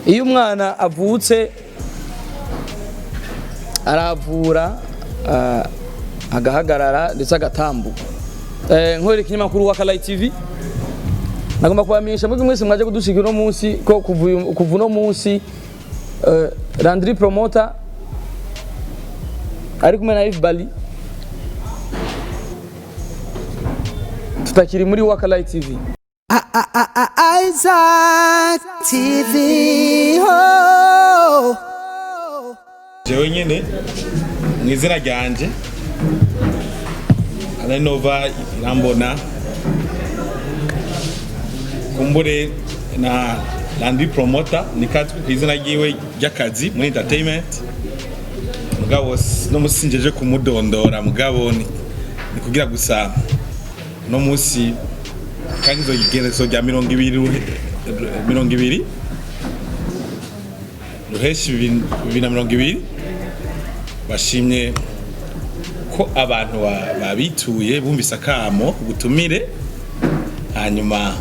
Iyo umwana avutse aravura, agahagarara ndetse agatambuka. Nkorera ikinyamakuru wa Kalayi TV, nagomba kubamenyesha mwebwe mwese mwaje kudushikira uno munsi ko kuva uno munsi Landry Promoter ari kumwe na Yves Bali tutakiri muri Wakalayi TV. Isaac TV. Oh. Jewe nyene mu izina ryanje Alenova Irambona, kumbure na Landry Promoter ni katwe ku izina ryiwe ry'akazi muri entertainment, mugabo no musi njeje kumudondora, mugabo ni kugira gusa no musi kandi izo igerezo rya 20 ruheshi 2020 bashimye ko abantu babituye bumvise akamo ubutumire, hanyuma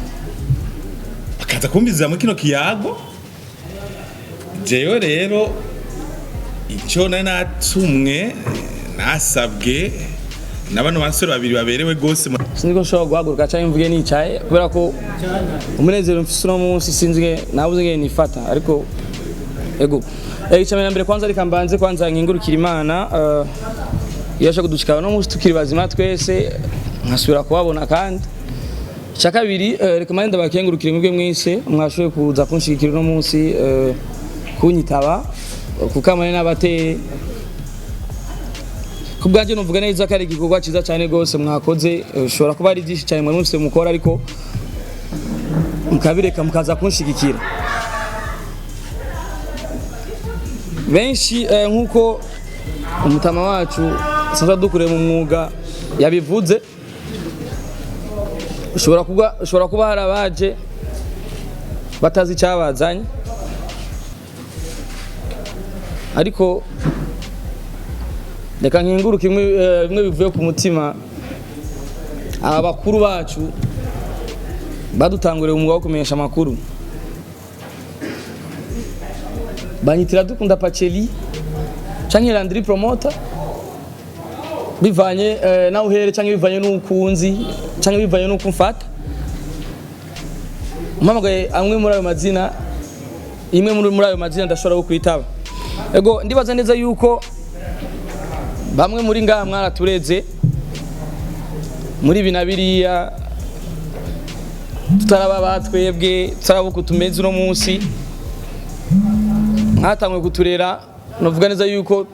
bakaza kumviriza muri kino kiyago. Jewe rero icyo nari natumwe, nasabwe na bano basore babiri baberewe gose. Sinzi ko nshobora guhaguruka cyangwa mvuge nicaye kubera ko umunezero mfise uno munsi sinzi nabuze ngene nifata, ariko ego, icya mbere kwanza reka mbanze kwanza nkingurukira Imana yasha kudushikana no munsi tukiri bazima twese, nkasubira kubabona. Kandi icya kabiri, reka mbanze ndabakengurukire mwebwe mwese mwashoboye kuza kunshigikira uno munsi, kunyitaba kuko amane n'abateye ku bwanjye numvuga neza ko ari igikorwa cyiza cyane rwose mwakoze. Ushobora kuba ari byinshi cyane mwari mufite mukora, ariko mukabireka mukaza kunshigikira. Benshi, nk'uko umutama wacu asanzwe adukoreye mu mwuga yabivuze, ushobora kuba hari abaje batazi icyabazanye, ariko reka nkinguruke bimwe bivuye ku mutima. Aba bakuru bacu badutanguriye umwuga wo kumenyesha amakuru banyitira Dukunda Paceli canke Landry Promoter, bivanye naho uhere canke bivanye n'ukunzi canke bivanye n'uko mfata. Umpamagaye amwe muri ayo mazina, imwe muri ayo mazina ndashobora kukwitaba. Ego, ndibaza neza yuko bamwe muri ngaha mwaratureze muri ibi na biriya, tutaraba batwebwe, tutaraba uko tumeze uno munsi. Mwatanguye kuturera, novuga neza yuko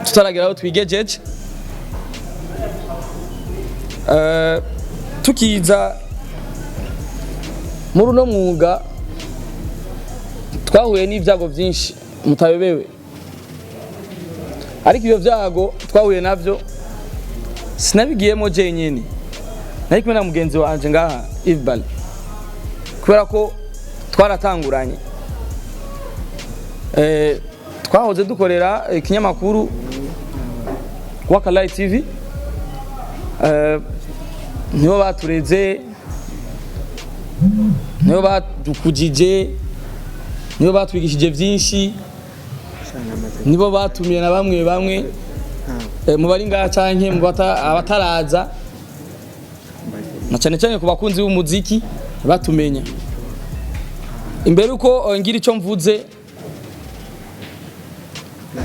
tutaragera aho twigejeje. Tukiza muri uno mwuga twahuye n'ibyago byinshi mutayobewe, ariko ibyo byago twahuye navyo sinabigiyemo jenyine, nari kumwe na mugenzi wanje ngaha Yves Bali, kubera ko twaratanguranye. Twahoze dukorera ikinyamakuru Wakalayi TV, nibo batureze, nibo badukujije, nibo batwigishije byinshi, nibo batumiye na bamwe bamwe mu bari ngaha canke mu abataraza, na cyane cyane ku bakunzi b'umuziki batumenya. Imbere uko ngira icyo mvuze,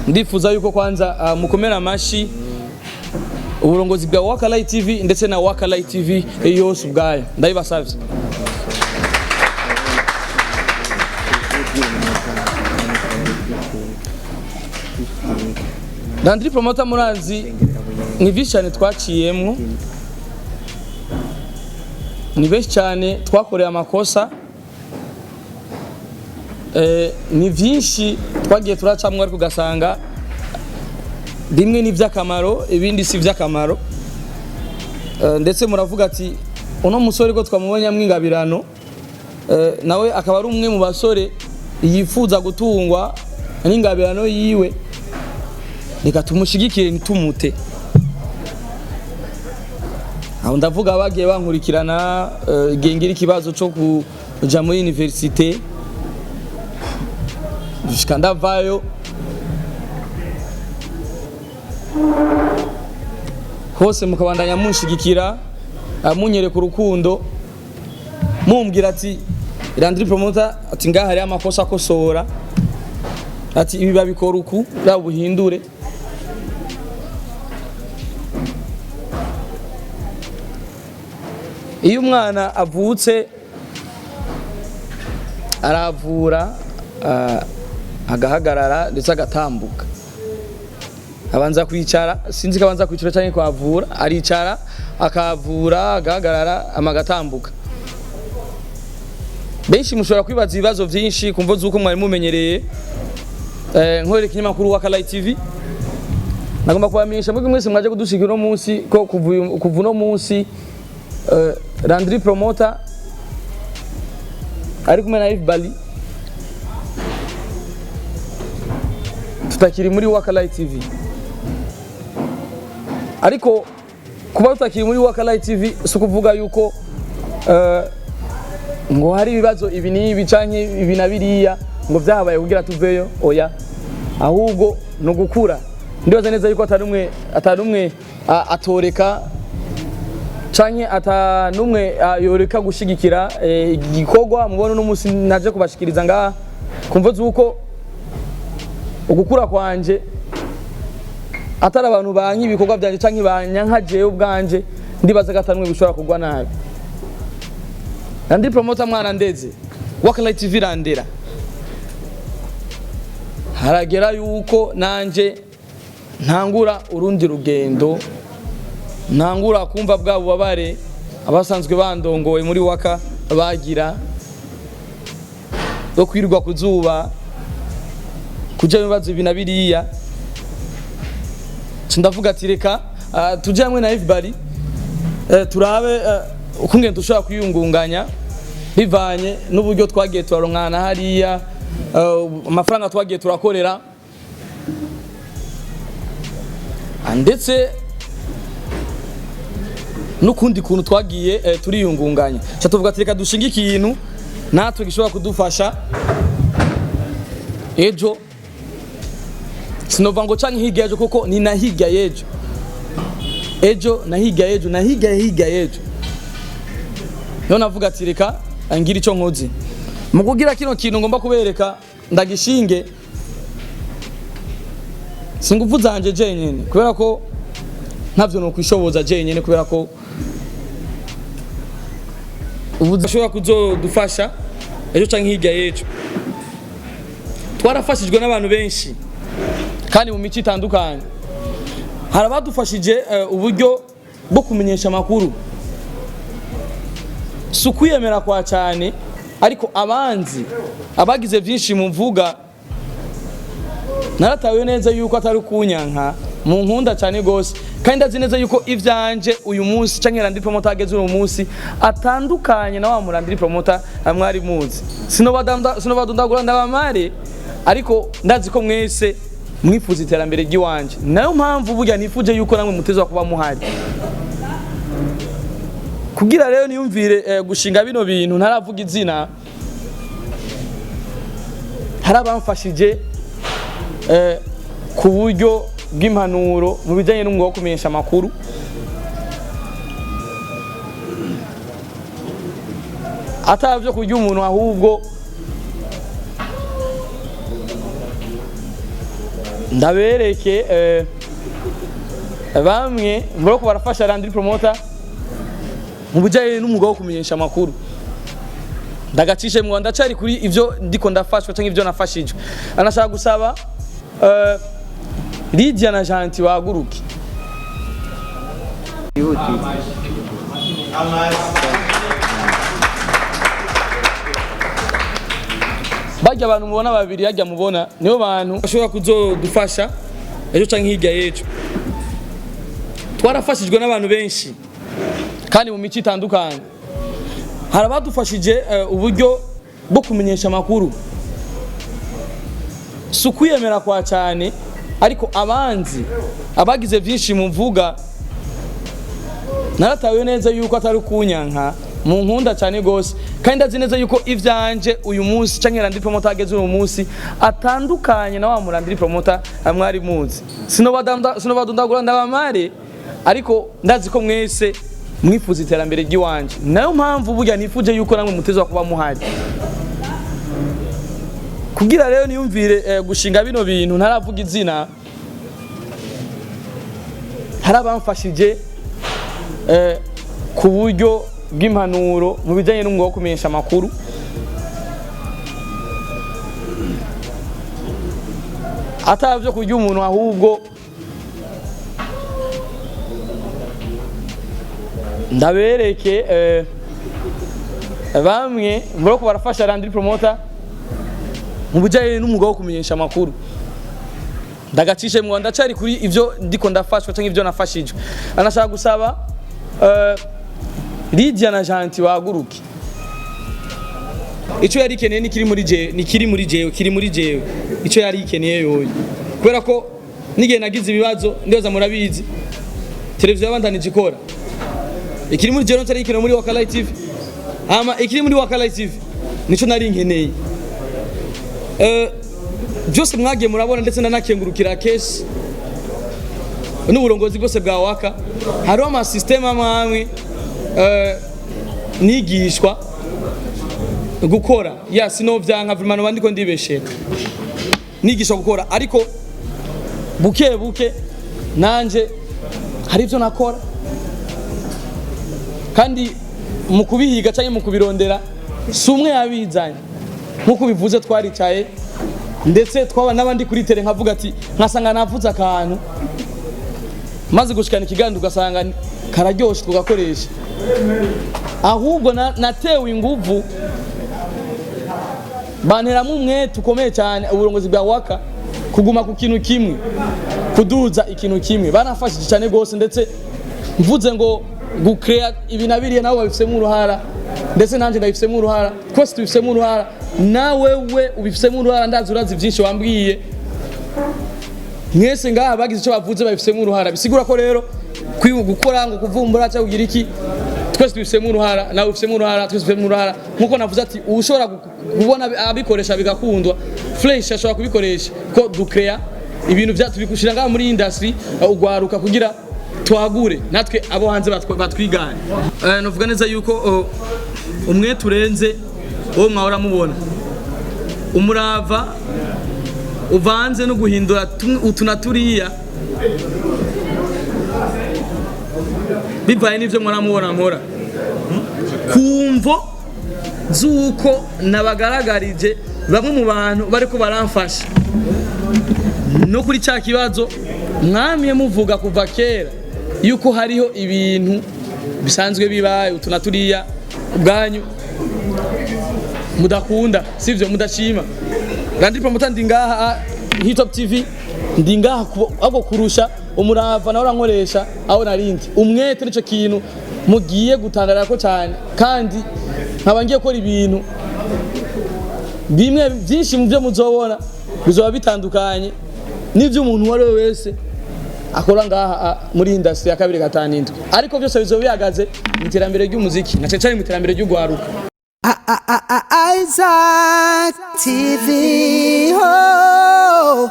ndifuza yuko kwanza mukomera amashi uburongozi bwa Wakalayi TV ndetse na Wakalayi TV yose ubwayo, ndabibasavye. Landry Promoter murazi ni byinshi cyane twaciyemwo, ni benshi cyane twakoreye amakosa, ni byinshi twagiye turacamwo, ariko ugasanga bimwe ni iby'akamaro ibindi si iby'akamaro. Ndetse muravuga ati uno musore ko twamubonye mwingabirano, nawe akaba ari umwe mu basore yifuza gutungwa n'ingabirano yiwe, reka tumushigikire ntitumute. Aho ndavuga bagiye bankurikirana, igihe ngira ikibazo cyo kuja muri université. Gushika ndavayo hose, mukabandanya munshigikira, munyereka urukundo, mumbwira ati Landry Promoter, ati ngaha hariho amakosa, akosora, ati ibi babikora uku, buhindure. Iyo umwana avutse aravura, agahagarara ndetse agatambuka. Abanza kwicara, sinzi ko abanza kwicara cyangwa kwavura. Aricara, akavura, agahagarara, agatambuka. Benshi mushobora kwibaza ibibazo byinshi ku mvo z'uko mwari mumenyereye nkorera ikinyamakuru wa Kalayi TV. Nagomba kubamenyesha mwebwe mwese mwaje kudushikira uno munsi ko kuva uno munsi Landry Promoter ari kumwe na Yves Bali tutakiri muri Wakalayi TV. Ariko kuba tutakiri muri Wakalayi TV si ukuvuga yuko ngo hari ibibazo ibi n'ibi canke ibi na biriya ngo vyahabaye kugira tuveyo. Oya, ahubwo ni ugukura. Ndibaza neza yuko atari umwe atoreka canke ata numwe yoreka gushigikira igikorwa mubona uno munsi naje kubashikiriza ngaha, kumvo zuko ugukura kwanje atari abantu banki ibikorwa byanje canke banyanka jewe ubwanje. Ndibaza ko atanumwe bishobora kugwa nabi. Landry Promoter mwana ndeze, Wakalight TV randera, haragera yuko nanje ntangura urundi rugendo, ntangura kumva bwa bubabare abasanzwe bandongoye muri Waka bagira bwo kwirirwa ku zuba, kuja mu bibazo ibi na biriya. Nca ndavuga ati reka tuje hamwe na Everybody, turabe ukungene dushobora kwiyungunganya bivanye n'uburyo twagiye turaronkana hariya, amafaranga twagiye turakorera. Ndetse n'ukundi kuntu twagiye turiyungunganya. Ca tuvuga ati reka dushinge ikintu natwe gishobora kudufasha ejo, sinova ngo canke hirya y'ejo, kuko ni na hirya y'ejo, ejo na hirya y'ejo na hirya hirya y'ejo. Niho navuga ati reka ngira ico nkoze mu kugira kino kintu ngomba kubereka ndagishinge. Si nguvu zanje jenyene, kubera ko ntavyo nokwishoboza jenyene, kubera ko ubu ashobora kuzodufasha ejo canke hirya y'ejo. Twarafashijwe n'abantu benshi kandi mu mico itandukanye. Hari abadufashije uburyo bwo kumenyesha amakuru. Si ukwiyemera kwa cyane, ariko abanzi abagize byinshi mu mvuga naratawe neza yuko atari kunyanka, mu nkunda cyane gose, kandi ndazi neza yuko ivyanje uyu munsi canke Landry Promoter ageze uyu munsi atandukanye na wa Landry Promoter mwari muzi. Sinobadundagura ndabamare, ariko ndazi ko mwese mwifuza iterambere ry'iwanje. Nayo mpamvu burya nifuje yuko namwe mutezwa kuba muhari kugira rero niyumvire gushinga bino bintu ntaravuga izina. Hari abamfashije ku buryo bw'impanuro mu bijyanye n'umwuga wo kumenyesha amakuru. Atari byo kurya umuntu, ahubwo ndabereke bamwe muri ko barafasha Landry Promoter mu bijyanye n'umwuga wo kumenyesha amakuru. Ndagacishe mu ndacari kuri ivyo ndiko ndafashwa cyangwa ivyo nafashijwe. Anashaka gusaba Lydia na Janti bahaguruke. Yihutirwa. Barya abantu mubona babiri hajya mubona nibo bantu bashobora kuzodufasha ejo canke hirya y'ejo. Twarafashijwe n'abantu benshi kandi mu mico itandukanye. Hari abadufashije uburyo bwo kumenyesha amakuru. Si ukwiyemera kwa cyane, ariko abanzi abagize byinshi mu mvuga naratawe neza yuko atari kunyanka. Munkunda cyane gose, kandi ndazi neza yuko ivyanje uyu munsi canke Landry Promoter ageze uyu munsi atandukanye na wa Landry Promoter mwari muzi. Sinobadundagura ndabamare, ariko ndazi ko mwese mwifuza iterambere ry'iwanje. Nayo mpamvu burya nifuje yuko namwe mutezwa kuba muhari kugira rero niyumvire gushinga bino bintu ntaravuga izina. Hari abamfashije ku buryo bw'impanuro mu bijyanye n'umwuga wo kumenyesha amakuru. Atari byo kurya umuntu, ahubwo ndabereke bamwe muri ko barafasha Landry Promoter mu bijyanye n'umwuga wo kumenyesha amakuru. Ndagacishe mu ndacari kuri ivyo ndiko ndafashwa cyangwa ivyo nafashijwe. Anashaka gusaba Lydia na Janti bahaguruke. Ico yari ikeneye nikiri muri jewe, nikiri muri jewe, kiri muri jewe. Ico yari ikeneye yoyo, kubera ko nigihe nagize ibibazo, ndibaza murabizi, televiziyo yabandanije ikora. Ikiri muri jewe ntari ikeneye muri Wakalai TV. Hama ikiri muri Wakalai TV nico nari nkeneye. Byose mwagiye murabona, ndetse nanakengurukira kesi n'uburongozi bwose bwa Waka. Hariho amasystème amwe amwe nigishwa gukora ya sinovyanka vraiment, noba ndiko ndibeshera. Nigishwa gukora, ariko buke buke nanje hari ibyo nakora, kandi mu kubihiga cyangwa mu kubirondera si umwe yabizanye. Nk'uko bivuze, twaricaye, ndetse twaba n'abandi kuri tele, nkavuga ati, nkasanga navuze akantu, maze gushikana ikiganiro ugasanga kararyoshe, tugakoresha. Ahubwo natewe inguvu, banteramo umwete ukomeye cyane, uburongozi bwa Waka, kuguma ku kintu kimwe, kuduza ikintu kimwe. Banafashije cyane rwose, ndetse mvuze ngo gucrea ibi na biriya nabo babifisemo uruhara, ndetse nanjye ndabifisemo uruhara. Twese tubifisemo uruhara, nawe we ubifisemo uruhara. Ndazi urazi byinshi wambwiye. Mwese ngaha bagize icyo bavuze babifisemo uruhara. Bisigura ko rero gukora ngo kuvumbura cyangwa kugira iki, twese tubifisemo uruhara, nawe ubifisemo uruhara, twese tubifisemo uruhara. Nkuko navuze ati ushobora kubona abikoresha bigakundwa, fresh ashobora kubikoresha ko ducrea ibintu bya tubikushira ngaha muri industry, ugwaruka, kugira twagure natwe abo hanze batwigane. Novuga neza yuko umwete urenze uwo mwahora mubona, umurava uvanze no guhindura utu na turiya bivaye n'ivyo mwaramubona nkora, kumvo z'uko nabagaragarije bamwe mu bantu bariko baramfasha no kuri cya kibazo mwamye muvuga kuva kera, yuko hariho ibintu bisanzwe bibaye utu na turiya ubwanyu mudakunda, sivyo mudashima. Landry Promoter ndi ngaha, Hitop TV ndi ngaha ahubwo kurusha umurava nawe urankoresha aho narindi. Umwete nico kintu mugiye gutangarira ko cyane, kandi nkaba ngiye gukora ibintu bimwe byinshi mu byo muzobona bizoba bitandukanye n'ibyo umuntu uwo ari we wese akora ngaha muri industry ya 257, ariko byose bizoba bihagaze mu iterambere ry'umuziki na cyane cyane mu iterambere ry'ugwaruka. Isaac TV. Oh.